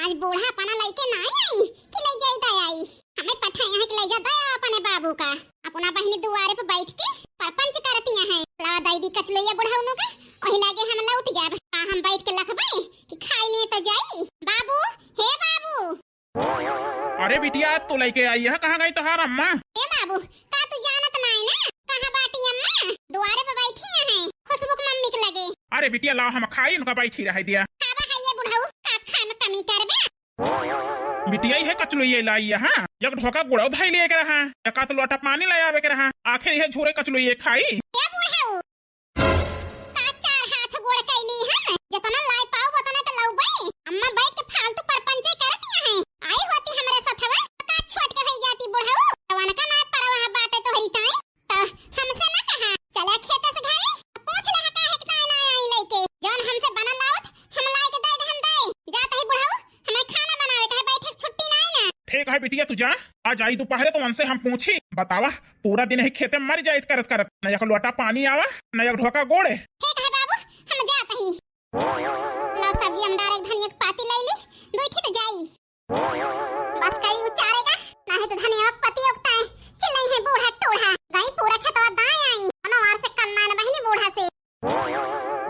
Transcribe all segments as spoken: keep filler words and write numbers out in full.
आज बूढ़ा अपना लइके नाहीं आई कि लइ जाई दइ आई। हमें पठाई हैं कि लइ जा दइ अपने बाबू का। अपना बहिनी दुआरे पे बैठ के परपंच करतिया हैं। लावा दइ दी कचलुइया बुढ़उनो का, ओही लागे हम लौट जाब। का हम बैठ के लखबे कि खाई ले तो जाई। बाबू, हे बाबू। अरे बिटिया, तू लइके आई है, कहाँ गई तोहार अम्मा? ए बाबू, का तू जानत नाई ना कहाँ बाटी अम्मा? दुआरे पे बैठी हैं खुशबू के मम्मी के लगे। अरे बिटिया, लावा हम खाई, उनका बैठी रहे दिया। का बा है ये बुढ़ऊ, का खाए में कमी करबे? बिटिया, इहे कचलुइये लाई है, हाँ? एक ढोका गुड़ौ धई लिए के रहा, एक आध लोटा पानी ले आवे के रहा, आखिर इहे झूरे कचलुइये खाई। ए बुढ़ऊ, का चार हाथ गोड़ कैली हम? जतना लाए पाऊ ओतना तो लउबे। अम्मा बैठ के फालतू परपंचे करतिया हैं। आई होती हमरे सथवा, का छोट के होई जाती बुढ़ऊ। जवान का ना परवाह बाटे तोहरी ताई। तो हमसे ना कहा, चला खेते से घरे, पूछ ले काहे के ताई ना आई लइके। जौन हमसे बनल आवत, हम लाए के दे दहन दे। जात ही बुढ़ऊ, हमें खाना बनावे के है, बैठे के छुट्टी नाई ना। ठीक है बिटिया, तू जा, आ जाई दोपहरे तो उनसे हम पूछी। बतावा, पूरा दिन ही खेते मर जाइत करत करत, न एक लोटा पानी आवा, न एक ढोका गोड़े। ठीक है बाबू, हम जात ही। लो सब्जी हम डायरेक्ट धनिया के पाती ले ली, दुई ठे तो जाई। बस कई उचारेगा, नाहीं तो धनिया के पत्ती उगता है, चिल्लाई है बूढ़ा टूढ़ा। गई पूरा खेतवा दाएं आई, कोनो आर से कम ना बहिनी बूढ़ा से।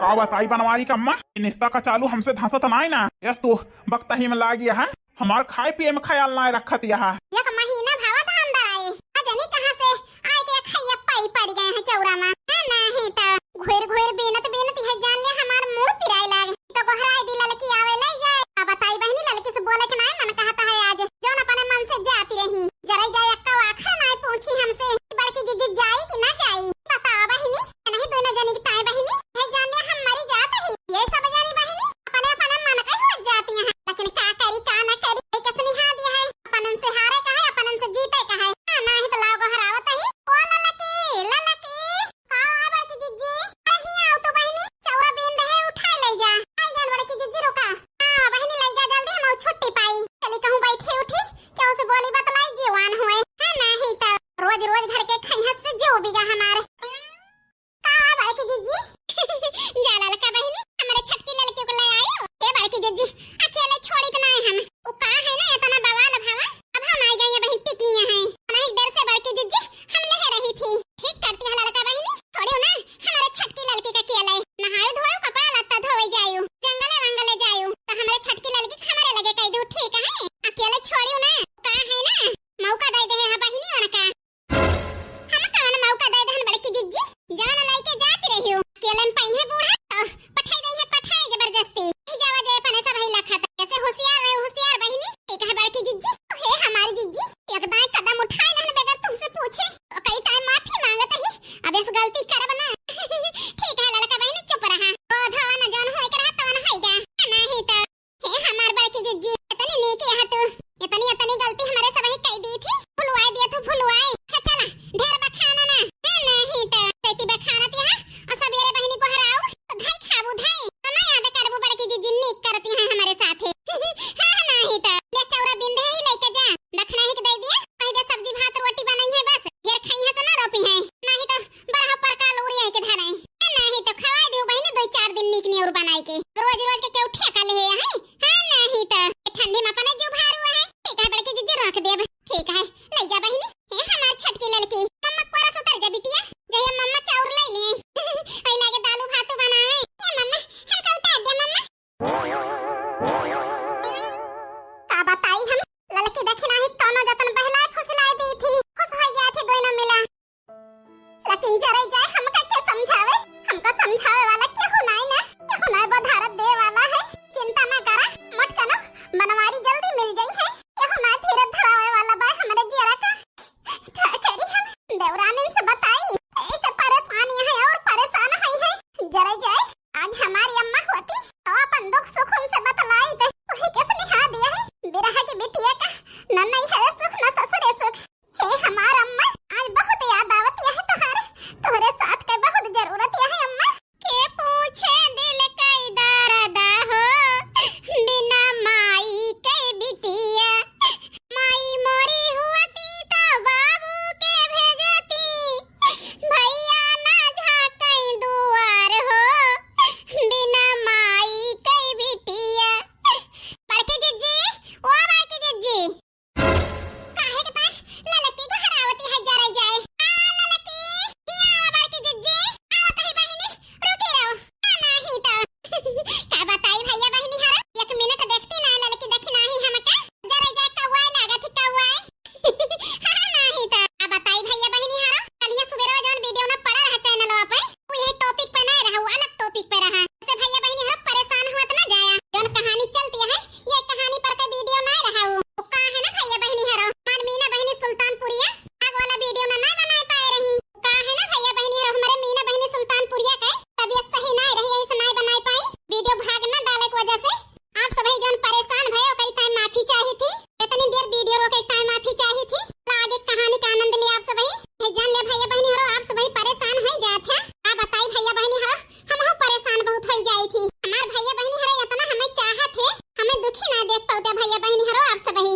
का बताई बनवारी का अम्मा, ई निस्ता का चालू हमसे धंसत नाई ना। यस तू बकतही में लागी है, हमार खाए पिए में ख्याल नाई रखत यहाँ। एक महीना भवा था अंदर आए, आ जनी कहाँ से आए के खैया पाई पड़ गए हैं चौरा में। हाँ, नाहीं तो घुर घुर बीनत बीनत यह जान ले हमार मुड़ पिराए लाग। तो गोहराए दी ललकी आवे ले जाए। अब बताई बहिनी, ललकी से बोले के नाई मन कहता है आज, जौन अपने मन से जाती रही। जरा जाए अक्का वाखा नाई पूछी हमसे कि बड़की जीजी जाई कि ना जाई। बताओ बहिनी, नहीं दोनों जनी की ताई बहिनी, यह जान ले हम मरी जात ही। ये सब जानी बहिनी अपने अपने मन का ही हो जाती हैं, लेकिन का करी का ना करी, ये किसने हाथ दिया है, अपन उनसे हारे का है, अपन उनसे जीते का है। हाँ, नाहीं तो लाओ गोहरावत ही। ओ ललकी, ललकी। का बा बड़की जिज्जी? अरे हियाँ आओ तो बहिनी, चौरा बीन दे है, उठाए ले जा। आई जान बड़की जिज्जी, रुका। हाँ बहिनी, ले जा जल्दी, हम छुट्टी पाई। चली कहूँ बैठी उठी, केहू से बोली बतलाई जीवान हुए। हाँ, नाहीं तो रोज रोज घर के खैहस से जो बिगा हमारे। का बा बड़की जिज्जी? जा ललका बहिनी, हमारे छटकी ललकी को ले आयो। ए बड़की जिज्जी, अकेले छोड़ी तो नाहीं हम। उ का है ना, इतना बवाल भावा। अब हम आई गई बहिन टिकी यहाँ। नहीं डर से बड़की जिज्जी, हम ले रही थी। ठीक करती है ललका बहिनी, छोड़ियो ना, हमारे छटकी ललकी का किया लाई। नहायो धोयो, कपड़ा लत्ता धोवे जायो, जंगले वंगले जायो, तो हमारे छटकी ललकी के हमारे लगे कह दो, ठीक है? अकेले छोड़ियो ना, का है ना, मौका दे दे है बहिनी उनका। हम कवन मौका दे दहन बड़की जिज्जी, जवन लइके जाती रही हो, अकेले में पाई है बूढ़ा, तो पठाई दे है, पठाई जबरदस्ती। नहीं जावा जाए पने सब ही लखत, ऐसे होशियार रहे, होशियार बहिनी। ठीक है बड़की जिज्जी, हे हमारी जिज्जी, एक दाएं कदम उठाए लेहन बगैर तुमसे पूछे, तो कई ताई माफी मांगत ही, अब इस गलती करब ना। ठीक है ललका बहिनी, चुप रहा, वो धवन जौन होए के रहा तवन होएगा, नहीं तो। हे हमार बड़की जिज्जी, इतनी नीक यहाँ तू, इतनी, इतनी गलती हमारे सब ही कह दी थी, भुलवाए दिया तू, भुलवाए। अच्छा चला, ढेर बखाना ना, है नहीं तो, सैती बखानत यहाँ, और सबेरे बहिनी को हराऊ, तो धाई खाबू धाई, तो ना याद करबू बड़की जिज्जी नीक करती हैं हमारे साथ ही। हाँ, नहीं तो, ले चौरा बिंदे ही लेके जा, दखना ही के दे दिया, कह दे सब्जी भात रोटी बनाई है बस, ढेर खाई है तो ना रोपी है, नहीं तो बड़ा पर का लोरी है के धरे, नहीं तो खवाए दियो बहिनी दो चार दिन नीक नियर बनाई के, रोज रोज के केहू ठेका ले है। हाँ, नहीं तो ठंडी में अपने जीव भारू है। ठीक है बड़की जिज्जी, रख देब। ठीक है, ले जा बहिनी। हे हमार छटकी ललकी, मम्मा कोरा से उतर जा बिटिया, जहिया मम्मा चाउर ले ली। आई लागे दालू भात बनावे। ए मम्मा, हमका उतार दे मम्मा। का बताई हम, ललकी देखी नाही कौनो जतन बहलाए फुसलाए दी थी, खुश हो गया थी दोनों मिला। लेकिन जरे जाए हमका के समझावे, हमका समझावे वाला केहू नाई ना, केहू नाई बधारत दे वाला है। चिंता ना करा, मत कनो, बनवारी जल्दी भैया बहिनी हरो आप सबही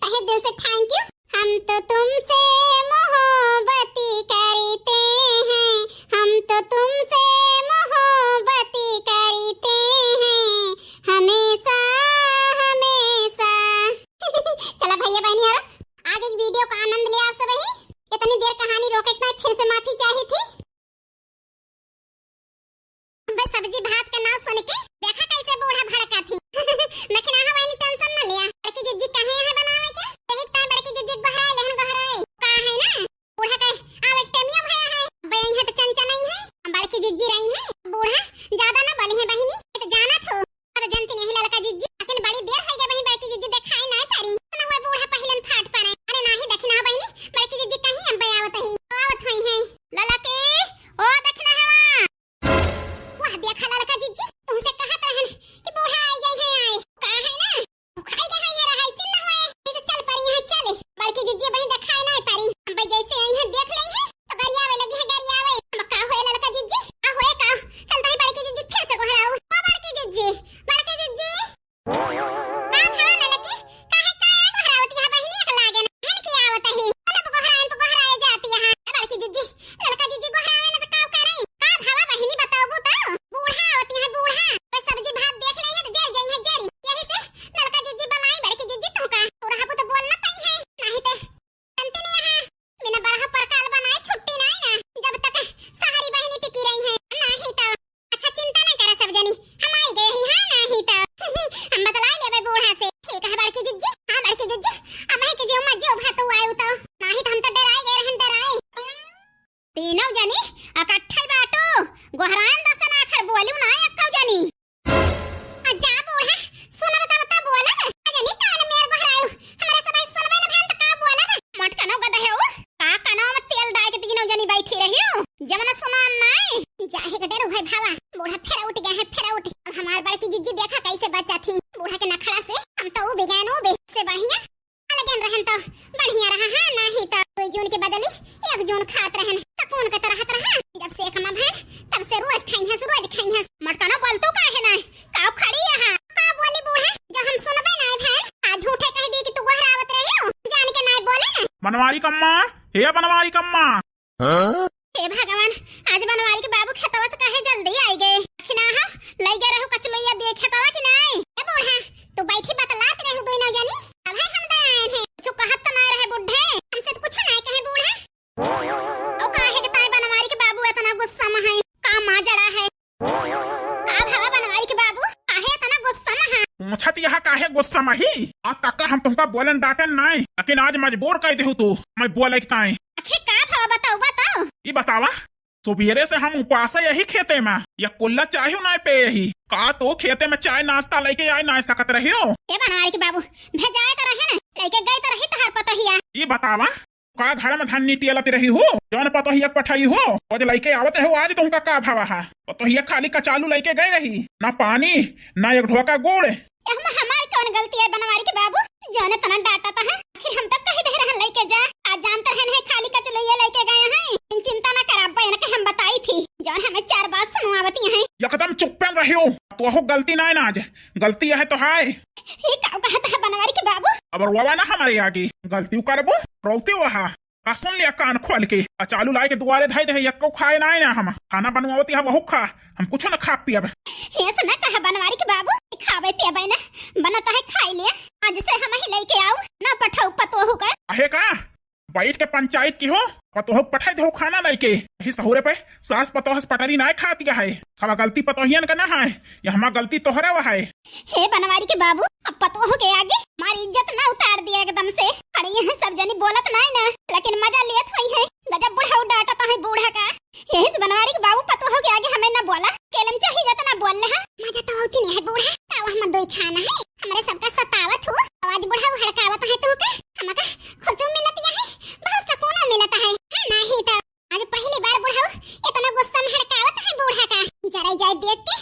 तहे दिल से thank you। हम तो तुमसे मोहब्बत करते हैं, हम तो तुमसे मोहब्बत करते हैं, हमेशा, हमेशा। चला भैया बहिनी हरो, आगे के video का आनंद ले आप सबही। इतनी देर कहानी रोके के ताईं फिर से माफी चाही थी। बस सब्जी भात के नाव सुन के देखा कैसे बूढ़ा भड़का थी। लेकिन आहा बहिनी tension न लिया, बड़की जिज्जी कहे हैं बनावे के, यही ताईं बड़की जिज्जी गोहराए लेहन गोहराए। का है ना, बूढ़ा के आवे के टेमिया भया है, अब यहाँ तो चंचा नहीं है, बड़की जिज्जी रही है, बूढ़ा ज्यादा न बोली है बहिनी, तो जाना थो। अरे जनती नहीं ललका जिज्जी, लेकिन बड़ी देर है गई बहिनी, बड़की जिज्जी देखाई नहीं पारी। ना हुआ बूढ़ा पहिलन फाट पड़े। अरे नाही देखी ना बहिनी, बड़की जिज्जी कहीं अम्बे आवत ही। आवत हुई है। ललकी, ओ देखना है वहाँ। वाह देखा ललका जिज्जी, तुमसे कहत रहन कि बूढ़ा आई गई है, आए। का है ना? भुखाई गई है, रहाई सिन ना हुए। ये तो चल परी है, चल। बड़की जिज्जी बहिनी देखाई नहीं पारी। अम्बे जैसे आई है, देख ले है। तो गरियावे लगी है, गरियावे। अब का होए ललका जिज्जी? का होए का? चल तनी बड़की जिज्जी फिर से गोहराऊ। ओ बड़की जिज्जी, बड़की जिज्जी। का भवा ललकी? काहे का गोहरावत यहाँ बहिनी के लागे ना? हन की आवत ही। अन गोहराए, अन गोहराए जाती यहाँ। ए बड़की जिज्जी, ललका जिज्जी गोहरावे ना तो का करे? का भवा बहिनी बताओ तो? बूढ़ा आवत यहाँ बूढ़ा। बस सब्जी भात देख ले है तो जर जाई है जरी। यही से ललका जिज्जी बलाई बड़की जिज्जी तुमका। तू रहबू तो बोल ना पाई है। नहीं तो तंती नहीं है। बिना बरहा परकाल बनाए छुट्टी नाई ना, जब तक सारी बहिनी टिकी रही है। नाही तो। अच्छा चिंता ना करे सब जनी, हम आई गए ही, हाँ नाही तो। हम बतलाई लेबे बूढ़ा से। ठीक है बड़की जिज्जी, हाँ बड़की जिज्जी, अब है कि जो मत जो भा तू आयु तो, नाही तो हम तो डराई गए रहन, डराई। तीनों जनी इकट्ठे बाटो, गोहरान दसन आखर बोलू ना एक्को जनी। आ जा बूढ़ा, सुनब तब त बोलब। आ जनी कान मेर गोहरायो, हमरे सब सुनबे न भन त का बोलब? मोट कनो गदहेउ, का कनो में तेल डाल के तीनों जनी बैठी रहियो, जवन सुनान नाई। जाहे के डर है भावा, बूढ़ा फेर उठ गया है, फेर उठ। अब हमार बड़की जिज्जी देखा कैसे बचा थी बूढ़ा के नखड़ा से, हम तो उ बिगैन उ बे से बढ़िया। अलगन रहन तो बढ़िया रहा, हाँ, नाही तो दुई जून के बदली एक जून खात रहन, सकून के तो रहत रहा। जब से एक माँ भैन, तब से रोज खाई हस, रोज खाई हस। मटकनो बोलतू काहे ना? काव खड़ी यहाँ? का बोली बूढ़ा, जो हम सुनबे नाय भैन? आज झूठे कह दी कि तू गोहरावत रहे हो, जान के नाय बोले ना। बनवारी कम्मा, हे बनवारी कम्मा, हाँ? हे भगवान, आज बनवारी के बाबू खेतवा से काहे जल्दी आई गए? कि ना हो, लई गए रहू कचलैया दे खेतवा कि नाई? ए बूढ़ा, तू बैठी बतलात रहू दोनों जनी, अब है हम दे आए हैं। कुछ कहत तो नाय रहे बूढ़े, हमसे तो कुछ नाय कहे बूढ़ा। ओ काहे के ताई बनवारी के बाबू इतना गुस्सा में है? का माजड़ा है? का भवा बनवारी के बाबू, काहे इतना गुस्सा में है? पूछत यहाँ काहे गुस्सा में ही? आज तक हम तुमका बोलन डांटन नाय, लेकिन आज मजबूर कर देहु तू, मैं बोले के ताई। आखिर का भवा बताओ, बताओ। ई बतावा, सुबेरे से हम उपास यही खेते में, या कुल्ला चाय नाय पे यही। का तो खेते में चाय नाश्ता लेके आए नाय सकत रहियो? ए बनवारी के बाबू, भेजाए तो रहे ना, लेके गए तो रही तोहार पतोहिया। ई बतावा, का घर में धन्नी टेलत रही हो, जौन पतोहिया के पठाई हो, रोज लइके आवत रहो, आज तुमका का भावा है? पतोहिया खाली कचालू लइके गए रही, ना पानी, ना एक ढोका गुड़। एहमा हमार कौन गलती है बनवारी के बाबू, जौन इतना डांटत है? आखिर हम तो कह दे रहन लइके जा, आज जानत रहन है खाली कचलैया लइके गए हैं। इन चिंता ना करा, बहन के हम बताई थी, जौन हमें चार बात सुनवावती हैं। एकदम चुप्पन रहियो, तो हो गलती ना है ना आज, गलती यह तो है। ये का कहत है बनवारी के बाबू? अब रोवा ना हमारे आगे, गलती करबो, रोते वहा। का सुन लिया कान खोल के, आ चालू लाए के दुआरे धई दे, यक्को खाए ना है ना हम। खाना बनवावती है वहू खा, हम कुछ ना खा पियब। ये से ना कहा बनवारी के बाबू, खावे पियबे ना, बनता है खाई ले। आज से हम ही लेके आओ, ना पठाऊ पतोहू का। आहे का? बैठ के पंचायत की हो, पतोहू पठाई दे खाना लेके। यही सहुरे पे सास पतोह से पटरी ना खाती है। सब गलती पतोहियन का ना है, ये हमार गलती तोहरा वह है। हे बनवारी के बाबू, अब पतोह के आगे हमारी इज्जत ना उतार दिया एकदम से। अरे यहाँ सब जनी बोलत नाय ना, लेकिन मजा लेत होई है। गजब बुढ़ऊ डांटत है बूढ़ा का। यही से बनवारी के बाबू पतोह के आगे हमें ना बोला, केलम चाही जतना बोल ले, हाँ। मजा तो होती नहीं है बूढ़ा, का वह मत दोई खाना है, हमरे सबका सतावत हो। आवाज बुढ़ऊ हड़कावत है तू का, हमका खुशी मिलत है, बहुत सुकून मिलत है, हाँ, नाही तो। आज पहली बार बुढ़ऊ इतना गुस्सा में हड़कावत है बूढ़ा का। जरा जाए देख के